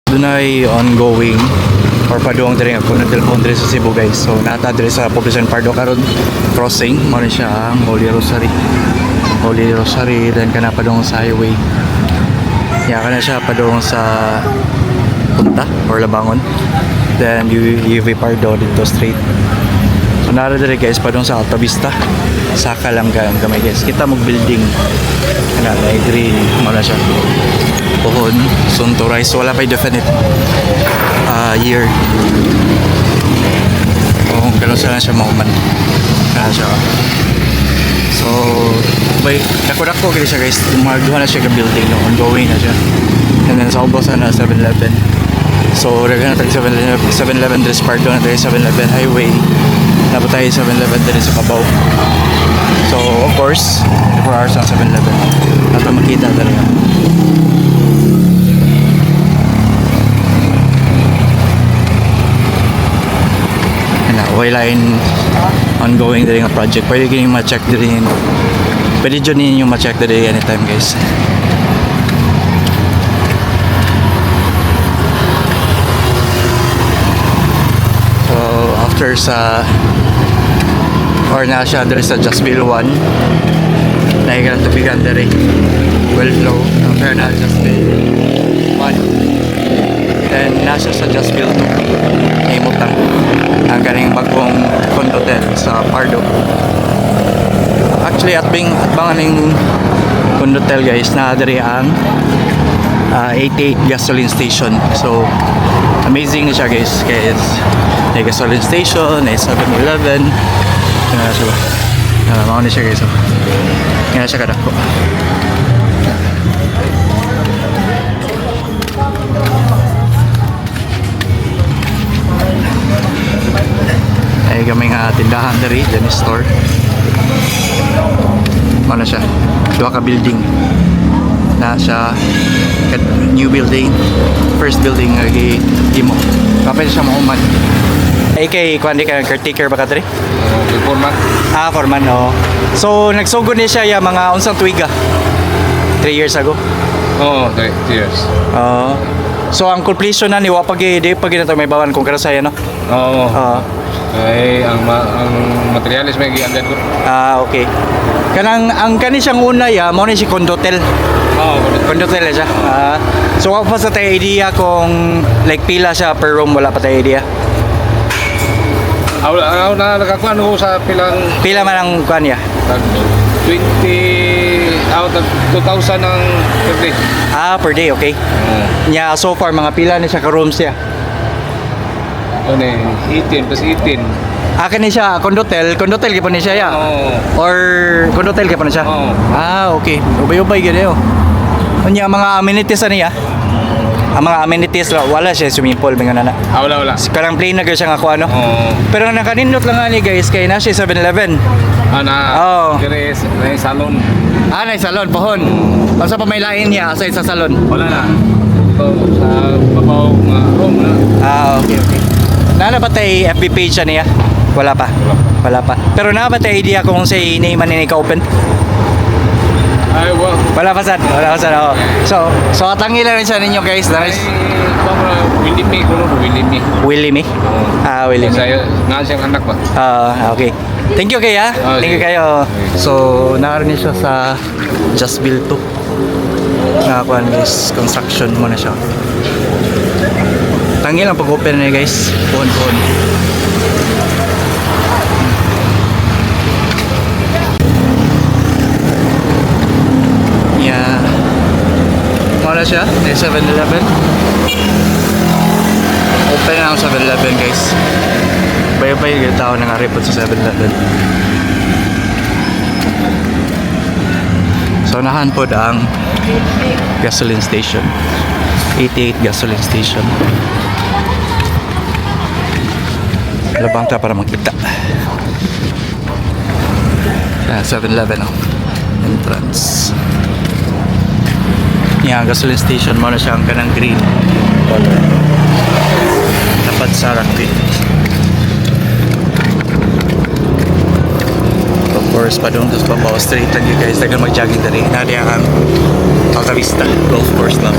Dunay ongoing or paduong diri nga kuno telephone diri sa Cebu, guys. So nata diri sa Poblacion Pardo karon, crossing mo ni siya ang Holy Rosary. Holy Rosary, then kana padung sa highway. Ya, kana siya padung sa Punta or Labangon. Then UV Pardo dito straight. So nara diri, guys, padung sa Alta Vista. Saka lang gamay, guys. Kita mo building kana na green mo na siya. Pohon, soon to rise. Wala pa definite year. Kung gano'n sila siya mahuman. Kana siya. So, bay, dako-dako gid siya, guys. Mga duha na siya ka building, no? Ongoing na siya. And then sa ubos na 7-Eleven. So, daghan na tag 7-Eleven, 7-Eleven diri sa Pardo na tayo 7-Eleven highway. Napot tayo 7-Eleven diri sa Kabaw. So, of course, 24 hours ang 7-Eleven. Ato makita diri. Ana, way line ongoing diri nga project. Pwede kini ma-check diri. Pwede dyan ninyo ma-check diri anytime, guys. So, after sa or na siya diri sa Justville 1, nahiga ng tubigan diri. Well flow. After na Justville 1. Then nasa sa Justville 2. Naimutang ang kaning bagong condotel sa Pardo. Actually, at bang aning condotel, guys, na diri ang 88 gasoline station. So amazing na siya, guys, kay it's may gasoline station, may 7-Eleven. Ano siya ba? Mao ni siya, guys. Oh. Nga siya kadako. Ay kami nga tindahan diri, Jenny store. Mao na siya. Duha ka building. Na siya new building, first building nga gi himo. Kapit siya mahuman. Ay kay kuan di ka caretaker ba ka diri? Before man. Ah, foreman, no. So nagsugod ni siya ya mga unsang tuiga? 3 years ago. Oo, oh, 3 years. Oo. So ang completion na ni wa pa gi di pa gi na may bawan kung kanusay, no. Oo. Oo. Ay, ang materials may giandan ko. Ah, okay. Kanang ang kani siyang una ya, mao ni si Condotel. Oo, Condotel na siya. Ah. So wa pa sa tayo idea kung like pila siya per room, wala pa tayo idea. Aw, aw na nakakuan ko sa pilang Pila man ang kuan niya? Tag 20 out of 2,000 ang per day. Ah, per day, okay. Oo. Nya so far mga pila ni siya ka rooms niya? Ano eh, 18 plus 18. Ah, kani siya Condotel, Condotel gyud ni siya ya. Oo. Or Condotel gyud ni siya? Oo. Ah, okay. Ubay-ubay gyud oh. Unya mga amenities ani ya? Ang mga amenities wala siya swimming pool mga nana. Ah, wala, wala. Karang plain na gyud siya nga kuan, no. Oo. Pero nakanindot lang ani, guys, kay na siya 7-Eleven. Ah, na. Oo. Dire na salon. Ah, na salon pohon. Basta pa may lain niya aside sa salon. Wala na. Ito sa babaw nga room na. Ah, okay. Nana ba tay FB page siya niya? Wala pa. Wala pa. Pero na ba tay idea kung say name man ni ka-open? Ay, wa. Wala pa sad. Wala pa sad. Oo. So atangi lang rin siya ninyo, guys. Ay, Nice. kuan mo, Willie Me kuno, Willie Me. Willie me. Oo. Ah, Willie me. Sa na siyang anak ba? Ah, okay. Thank you kaya. Ah, Thank you sige. kayo. So, naroon siya sa Justville 2. Nakakuan, guys, construction mo na siya. Tangi lang pag-open na, guys. Puhon puhon. Yeah. Mao na siya, may 7-Eleven. Open na ang 7-Eleven, guys. Bay-bay yung tao nang aripot sa 7-Eleven. So nahan pod ang gasoline station. 88 gasoline station. Labang ta para makita. Yeah, 7-Eleven oh. Entrance. Yeah, gasoline station mo na siya ang kanang green color. Tapat sa Rockpit. Of course, padung sa Babaw Street lang yun, guys. Dagan mag-jogging dali. Nari ang Alta Vista Golf Course lang.